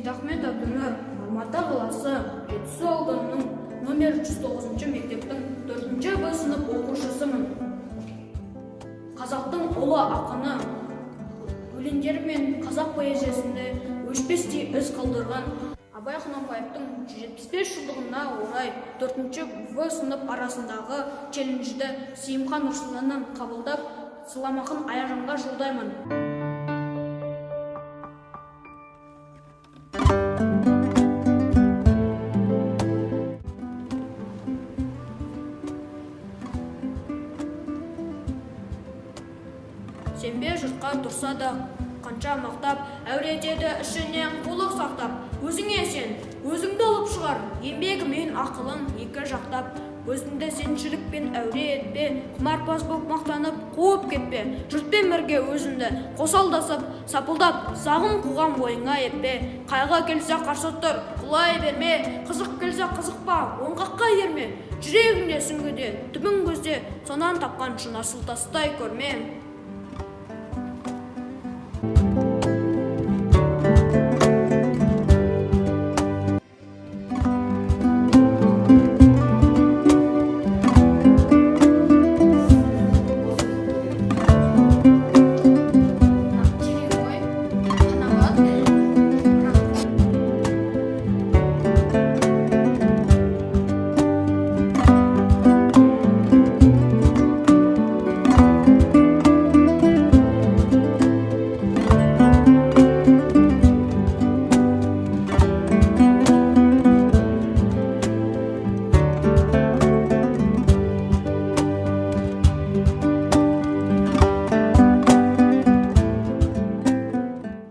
Сейдахмет Әбдінұр, Алматы қаласы, Жетісу ауданының номер 109 мектептің 4 Б сынып оқушысымын. Қазақтың ұлы ақыны, өлеңдері мен қазақ поэзиясында өшпестей із қалдырған Абай Құнанбаевтың 175 жылдығына орай 4 В сынып арасындағы челленджді Сейімхан Нұрсұлтаннан қабылдап, сыйламақын Аяжанға жолдаймын. Сенбе жұртқа тұрса да қанша мақтап, әуре етеді ішінен қулық сақтап. Өзіңе сен, өзіңді алып шығар, еңбегі мен ақылын екі жақтап. Өзіңді сеншілікпен әуре етпе, құмарпаз боп мақтанып қуып кетпе. Жұртпен бірге өзіңді қосалдасып, сапылдап, сағым қуған бойыңа етпе. Қайғы келсе қарсы тұр, құлай берме, қызық келсе қызықпа, оңғаққа ерме. Жүрегіңде сүңгіде, түбін көзде, сонан тапқан шын асыл тастай көрме.